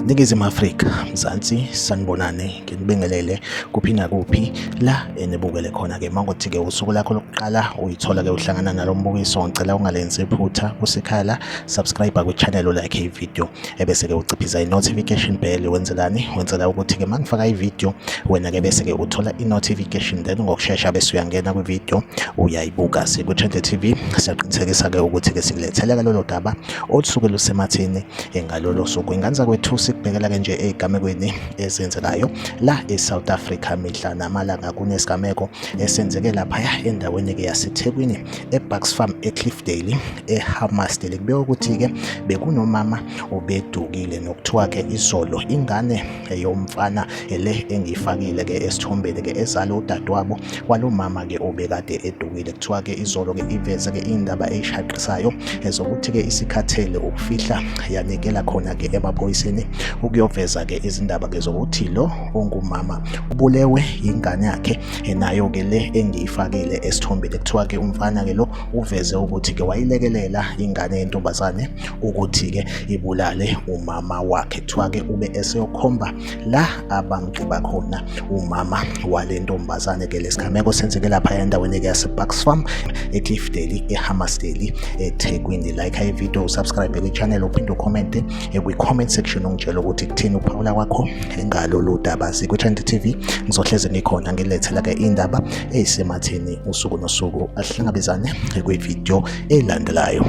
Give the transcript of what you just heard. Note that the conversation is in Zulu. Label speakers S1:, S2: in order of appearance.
S1: Ningizimu Afrika, Mzansi, sanibonani, nginibingelele kuphi nakuphi la enibukele khona-ke. Uma kuthi-ke usuku lakho lokuqala uyithola-ke uhlangana nalo mbukiso, ngicela ungalenzi iphutha kusikhala, subscribe kwi-channel, ulike i-video, ebese-ke uciphiza i-notification bell. Wenzelani? Wenzela ukuthi-ke uma ngifaka i-video, wena-ke bese-ke uthola i-notification, then ngokushesha bese uyangena kwi-video uyayibuka. Sikwi-Trend TV, siyaqinisekisa-ke ukuthi-ke sikulethela-ke lolo daba olusuke lusematheni ngalolo suku. Ingane zakwethu, sikubhekela-ke nje ey'gamekweni ezenzekayo la e-South Africa mihla namalanga. Kunesigameko esenzeke laphaya endaweni-ke yaseThekwini, e-Bucks Farm, eCliffdale, eHammarsdale. Kubikwa ukuthi-ke bekunomama obedukile, nokuthiwa-ke izolo ingane yomfana le engiyifakile-ke esithombeni-ke, ezala udadewabo walo mama-ke obekade edukile, kuthiwa-ke izolo-ke iveze-ke indaba eyishaqisayo ezokuthi-ke isikhathele ukufihla, yanikela khona-ke emaphoyiseni ukuyoveza-ke izindaba-ke zokuthi lo ongumama ubulewe ingane yakhe, nayo-ke le engiyifakile esithombeni. Kuthiwa-ke umfana-ke lo uveze ukuthi-ke wayilekelela ingane yentombazane ukuthi-ke ibulale umama wakhe. Kuthiwa-ke ube eseyokhomba la abamgqiba khona umama wale ntombazane-ke. Lesigameko senzeke lapha endaweni-ke yase-Bucks Farm, eCliffdale, eHammarsdale, eThekwini. Like i-video, usubscribe kwi-channel, uphinde ucommente kwi-comment section, ungitshela ukuthi kuthini ukuphawula kwakho ngalolu daba. Sikwi-Trend TV, ngizohleze ngikhona ngilethela-ke indaba eyisematheni usuku nosuku. Ahlangabezane kwividiyo elandelayo.